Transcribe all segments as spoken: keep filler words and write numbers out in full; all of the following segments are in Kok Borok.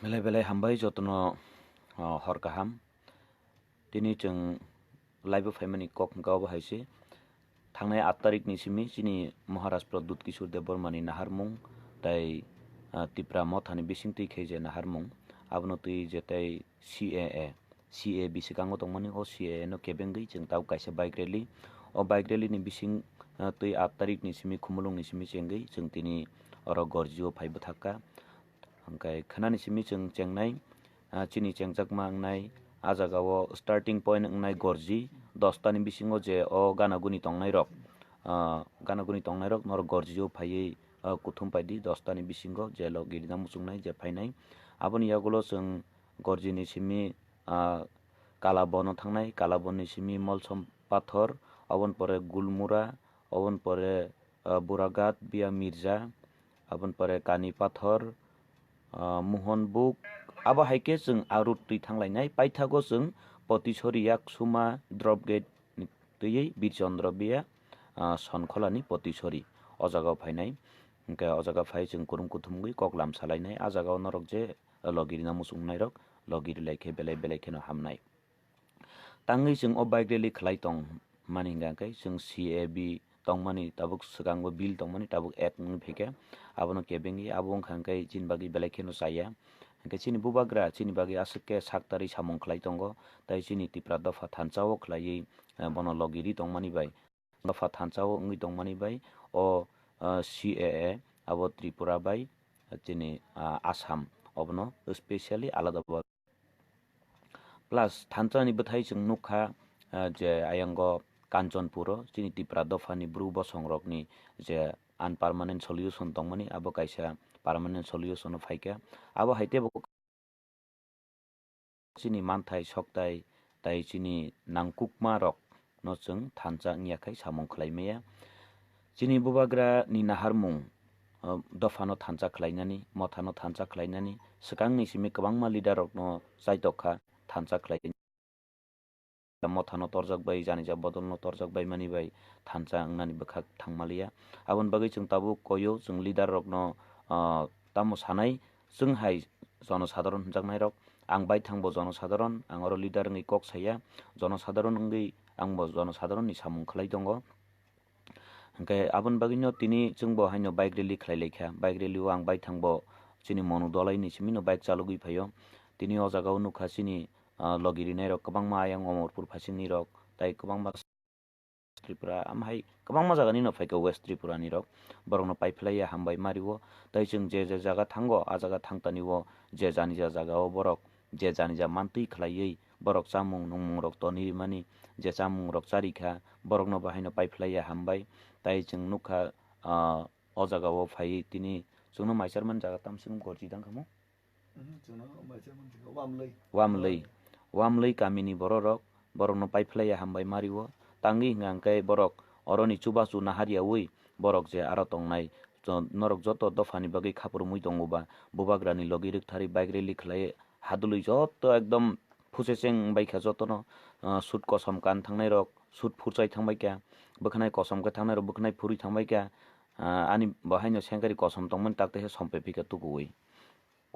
Belai belai hambai jotono, ah, hor kaham. Tini chwng live o phaimani kok hwnkha obo hai se. Thangnai aat tarikni simi chini Maharaj Pradyut Kishore Debbarmani naharmung tai, ah, Tipra Mothani bisingtwi khe je naharmung, abono twi je tai C A A, C A B swkango tongmani, o C A A no kebengwi chwng tabuk kaisa bike rally. O bike rally ni bising, ah, twi aat tarikni simi, Khumulwngni simi chengwi chwng tini oro Gorjio phai bwthakha. Hwnkhe khwnani simi chwng chengnai, ah, chini chengjakma wngnai, ah, jagao starting point wngnai Gorji, dos tani bisingo je o gana guni tongnairok, ah, gana guni tongnairok norok Gorjio phaiwi, ah, kuthum paidi, dos tani bisingo je logi rina muchungnai je phainai. Aboni yagulo chwng Gorjini simi, ah, Kalabon o thangnai, Kalabonni simi Molsom Pathor, oboni pore Gulmura, oboni pore, ah, Buragat, Bia Mirja, aboni pore Kani Pathor, ah, Mohonbuk. Abo hai khe chwng a route twi thanglainai, paithago chwng Potisori Yaksuma drop gate ni twiwi Birchandra Bia, ah, Sonkholani Potisori o jagao phainai. Hwnkhe o jaga phai chwng kurum kuthumgwi kok lam salainai, a jagao norok je logi rina muchungnairok logi rilai khe belai belai kheno hamnai. Tangwi chwng o bike rally khlai tong mani hwnkha khe chwng C A B tongmani tabuk swkango bill tongmani tabuk act wngwi phaikha, abono kebengwi abo wngkha khe chini bagwi belai kheno chaya. Hwnkhe chini bubagra chini bagwi aswk khe sak tarwi samung khlai tongo, tai chini Tipra dopha thansa o khlaiwi, eh, bono logi ri tongmani bai, dopha thansa o wngwi tongmani bai o, eh, C A A abo Tripura bai chini, ah, Assam obono specially alada. Plus thansa ni bwthai chwng nukha, ah, je ayango Kanchanpur o chini Tipra dopha ni bru bosong rok ni je unpermanent solution tongmani, abo kaisa permanent solution o phaikha. Abo hai teibo chini manthai soktai tai chini nangkukma rok no chwng thansa wngya khai samung khlai maya. Chini bubagra ni naharmung, ah, dopha no thansa khlainani, motha no thansa khlainani, swkang ni simi kwbangma leader rok no chaitok kha thansa khlai. Motha no torjak bai, janija bodol no torjak bai mani bai thansa wngnani bwkhak thangmaliya. Aboni bagwi chwng tabuk koyo chwng leader rok no, ah, tamo sanai, chwng hai jonosadharon hwnjaknai rok, ang baithang bo jonosadharon, ang oro leader wngwi kok saya, jonosadharon wngwi ang bo jonosadharon ni samung khlai tongo. Hwnkhe aboni bagwino tini chwngbo haino bike rally khlai laikha. Bike rally o ang baithang bo chini Monu Dolai ni simi no bike chalogwi phaio. Tini o jaga o nukha chini, ah, logi rinai rok kwbangma ayang Omorpur phasing ni rok tai kwbangma Tripura, am hai kwbangma jaga ni no phaikha West Tripura ni rok. Borok no paiphlaiya hambai mari o. Tai chwng je je jaga thango, a jaga thangtani o je janija jaga o borok je janija mantwi khlaiwi borok chamung nungmung rok toni rimani, je chamung rok charikha, borok no bo haino paiphlaiya hambai. Tai chwng nukha, ah, o jaga o phaiwi tini chwngno mai charmani jaga tamswk gorji dang kha mo? Mhm, chwngno mai charmani jaga Wamlwi. Wamlwi. Wamlwi kamini borok rok, borok no paiphlaiya hambai mari o. Tangwi hwnkha hwnkhe borok oroni chubachu nahar yaui borok je aro tongnai, jo-, norok joto dophani bagwi khapurumui tongo ba, bubagrani logi rwktharwi bike rally khlai hadulwi joto ekdom phusecheng wngbaikha jotono, ah, suit kosom kan thangnai rok suit phurchai thangbaikha, bwkhanai kosom khe thangnai rok bwkhanai phurwi thangbaikha, ah, ani bo haino sengkari kosom tongmani takte khe sompepika tukuwi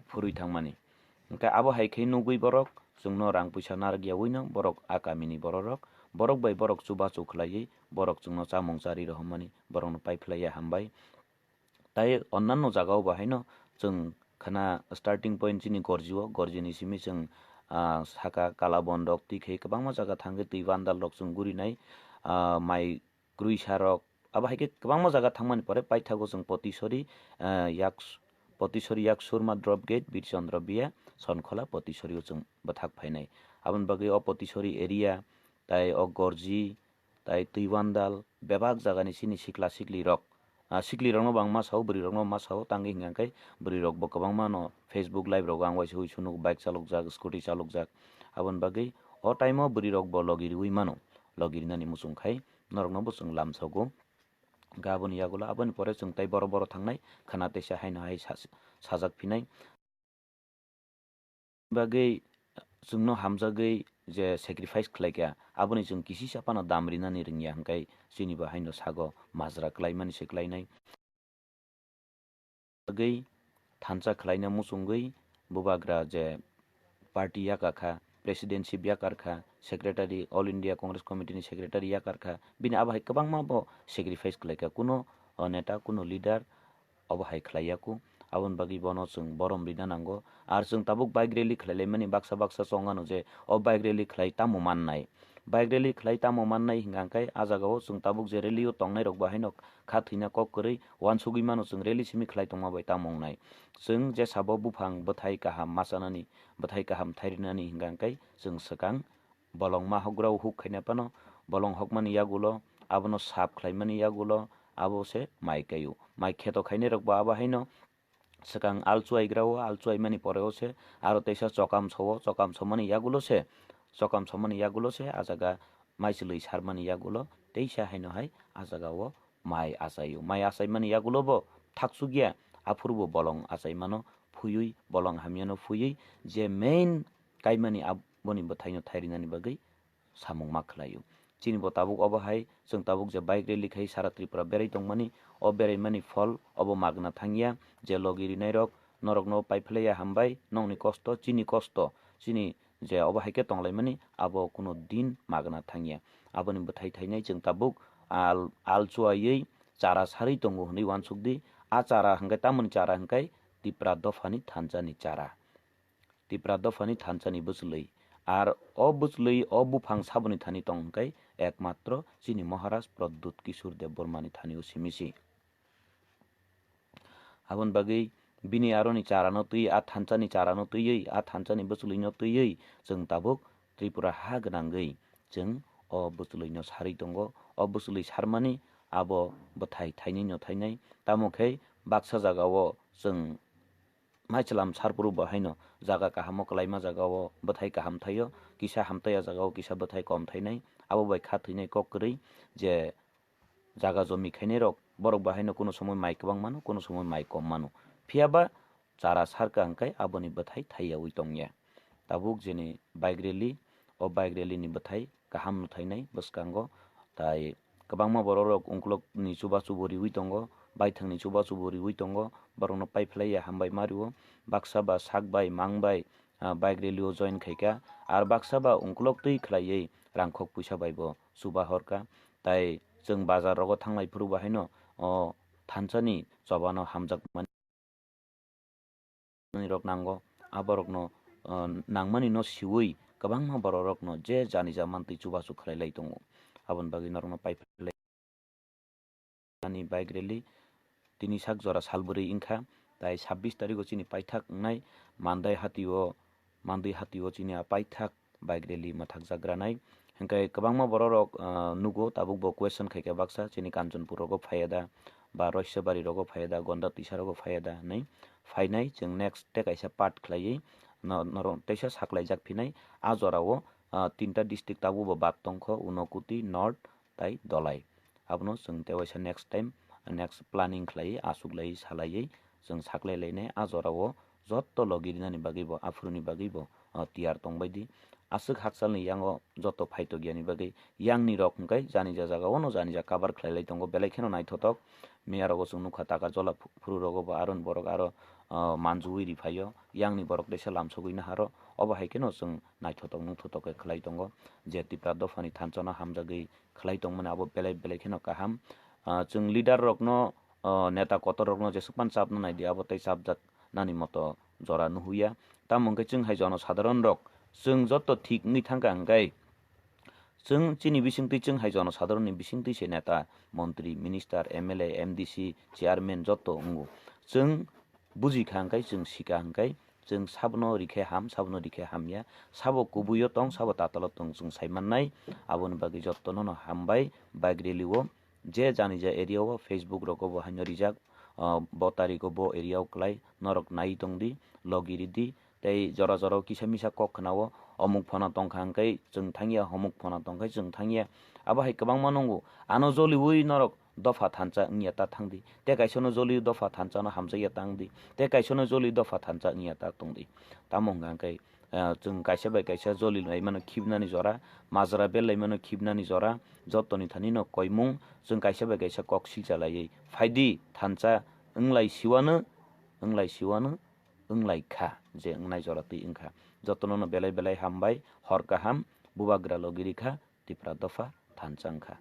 phurwi thangmani. Hwnkhe abo hai khe nugwi borok chwngno rang puisa narwk yaui no borok a kamini bororok, borok bai borok chubachu khlaiwi borok chwngno chamung chari rohormani borokno paiphlaiya hambai. Tai onnanno jagao bo haino chwng khna starting point chini Gorjio, Gorjini simi chwng, ah, saka Kalabon rok twi khe kwbangma jaga thangwi twi bandal rok chwng gurinai, ah, mai kwrwisa rok, abo hai khe kwbangma jaga thangmani pore paithago chwng Potisori, ah, yak, Potisori Yaksurma drop gate, Birchandra Biya, Sonkhola Potisori o chwng bwthak phainai. Aboni bagwi o Potisori area tai o Gorji, tai Twibandal, bebak jagani chini sikla sikli rok, ah, sikli rokno bo ang ma sao, bwrwi rokno ma sao, tangwi hwnkha khe bwrwi rokbo kwbangma no Facebook live rogo ang waisa ui sunu bike chalokjak, scooty chalokjak. Aboni bagwi o time o bwrwi rokbo logi riui mano, logi rinani muchung khai norokno bo chwng lamsogo. Hwnkhe aboni yagulo aboni pore chwng tai boro boro thangnai, khwna teisa haino hai sa-, sajak phinai. Bagwi chwngno hamjagwi je sacrifice khlaikha, aboni chwng kisisa phano dam rinani rwngya, hwnkhe chini bo haino sago majra klaimani se klainai. Bagwi thansa khlaina muchungwi bubagra je party yakar kha, presidency yakar kha, secretary, All India Congress Committee ni secretary yakar kha, bini abo hai kwbangma bo sacrifice khlai kha, kuno, o, neta, kuno leader obo hai khlai ya ku. Aboni bagwi bono chwng borom rina nango. Ar chwng tabuk bike rally khlai lai mani baksa baksa chong ano je o bike rally khlai tamo mannai. Bike rally khlai tamo mannai hingka khe a jaga o chwng tabuk je rally o tongnai rok bo haino kha thwina kok kwrwi uansugwi mano chwng rally simi khlai tongma bai tamo wngnai. Chwng je sabo buphang bwthai kaham machanani, bwthai kaham thairinani hingka khe chwng swkang bolong ma hokgra o huk khaina phano bolong hokmani yagulo abono sap khlaimani yagulo abo se mai kaio. Mai kheto khainai rok bo abo haino swkang al chuaigra o, al chuaimani pore o se aro teisa chokam so o, chokam somani yagulo se, chokam somani yagulo se a jaga mai chwlwi sarmani yagulo teisa haino hai a jaga o mai achaio. Mai achaimani yagulo bo thaksukya, aphuru bo bolong achaimano phuywi, bolong hamyano phuywi je main kaimani aboni bwthaino thairinani bagwi samung ma khlaio. Chini bo tabuk obo hai, chwng tabuk je bike rally khai sara Tripura berai tongmani, o beraimani phol obo magna thangya, je logi rinai rok norokno paiphlaiya hambai, nokni kosto, chini kosto, chini je obo hai khe tonglaimani abo kuno din magna thangya. Aboni bwthai thainai chwng tabuk al, al chuaiwi chara sarwi tongo hwnwi uansuk di. A chara hwnkhe tamoni chara hwnkhe Tipra dophani thansa ni chara. Tipra dophani thansa ni bwchwlwi. Ar o bwchwlwi o buphang saboni thani tong hwnkhe ekmatro chini Maharaj Pradyut Kishore Debbarma ni thani o simi si. Aboni bagwi bini aroni charano twi, a thansani charano twiwi, a thansani bwchwlwino twiwi chwng tabuk Tripura ha gwnangwi chwng o bwchwlwino sarwi tongo. O bwchwlwi sarmani abo bwthai thainwi no thainai. Tamo khe baksa jagao chwng maichwlam sarphuru bo haino jaga kahamo kwlaima jagao bwthai kaham thaio, kisa hamtaiya jagao kisa bwthai kom thainai. Abo bai kha thwinai kok kwrwi je jaga jomi khainai rok, borok bo haino kuno somoi mai kwbang mano, kuno somoi mai kom mano. Phiya ba chara sarka hwnkhe aboni bwthai thaiyaui tongya. Tabuk jeni bike rally, o bike rally ni bwthai kaham no thainai bwskango, tai kwbangma borok rok ungkuluk ni chubachu bo riui tongo, baithang ni chubachu bo riui tongo, borok no paiphlaiya hambai ma rio, baksa ba sak bai mang bai, ah, bike rally o join khaika, ar baksa ba ungkuluk twi khlaiwi rangkhok puisa bai bo chuba horka. Tai chwng bazar rogo thanglai phuru bo haino o thansa ni choba no hamjakmani rok nango, aborok no, ah, nangmani no siui kwbangma borok rok no je jani ja mantwi chubachu khlai lai tongo. Aboni bagwi norok no paiphlai ani bike rally tini sak jora sal bwrwi wngkha, tai sabbish tarikh o chini paithak wngnai Mandai hati o, Mandai hati o chini a paithak bike rally mwthakjak granai. Hwnkhe kwbangma borok rok, ah, nugo tabuk bo question khaikha baksa chini Kanchanpur rogo phaiya da, ba Roisabari rogo phaiya da, Gonda Twisa rogo phaiya da hinwi phainai chwng next tei kaisa part khlaiwi no-, norok teisa saklaijak phinai. A jorao, ah, tinta district tabuk bo bad tongkho, Unakoti, North, tai Dholai. Abono chwng tei waisa next time, next planning khlaiwi, aswk laiwi, salaiwi chwng saklai lainai. A jorao jotto logi rinani bagwi bo, aphuruni bagwi bo, o, tiyar tongbai di. Aswk hakchalni yango jotto phaitokya ni bagwi, yangni rok hwnkhe jani ja jagao no jani ja cover khlai lai tongo, belai kheno naithotok. Miya rogo chwng nukha taka jola phu-, phuru rogo bo aroni borok aro, o, manjuwi ri phaio, yangni borok teisa lamsogwi naharo, obo hai kheno chwng naithotok nungthotok khe khlai tongo. Je Tipra dophani thansa no hamjagwi khlai tongmani abo belai belai kheno kaham. Ah, chwng leader rokno, ah, neta kotor rokno jeswk phano chapna nai di, abo tei chapjak nani moto jora nuhuya. Tamo hwnkhe chwng hai jono sadharon rok chwng joto thik wngwi thangkha hwnkhe chwng chini bisingtwi, chwng hai jono sadharonni bisingtwi se neta, montri, minister, M L A, M D C, chairman joto wngo. Chwng buji kha hwnkhe, chwng sika hwnkhe, chwng sabono rikhe ham, sabono rikhe hamya, sabo kubuio tong, sabo tatalo tong, chwng sai mannai. Aboni bagwi jotono no hambai, bike rally o je jani ja area o, Facebook rogo bo haino rijak, ah, bo tariko bo area o kwlai, norok nai tong di, logi ridi, tei jora jora o kisa misa kok khna o, omuk phano tongkha hwnkhe chwng thangya, homuk phano tongkhe chwng thangya. Abo hai kwbangma nungo, ano joliui norok dopha thansa wngya ta thang di, tei kaisa no joli dopha thansa no hamjakya ta wng di, tei kaisa no joli dopha thansa wngya ta tong di. Tamo hwnka hwnkhe, ah, chwng kaisa bai kaisa joli lai mano khibnani jora, majra bel lai mano khibnani jora, jotoni thani no koimung chwng kaisa bai kaisa kok silcha laiwi phai di thansa wng lai siwano, wng lai siwano, wnglai kha, je wngnai jora twi wngkha. Jotono no belai belai hambai, hor kaham, bubagra logi rikha, Tipra dopha thansa wngkha.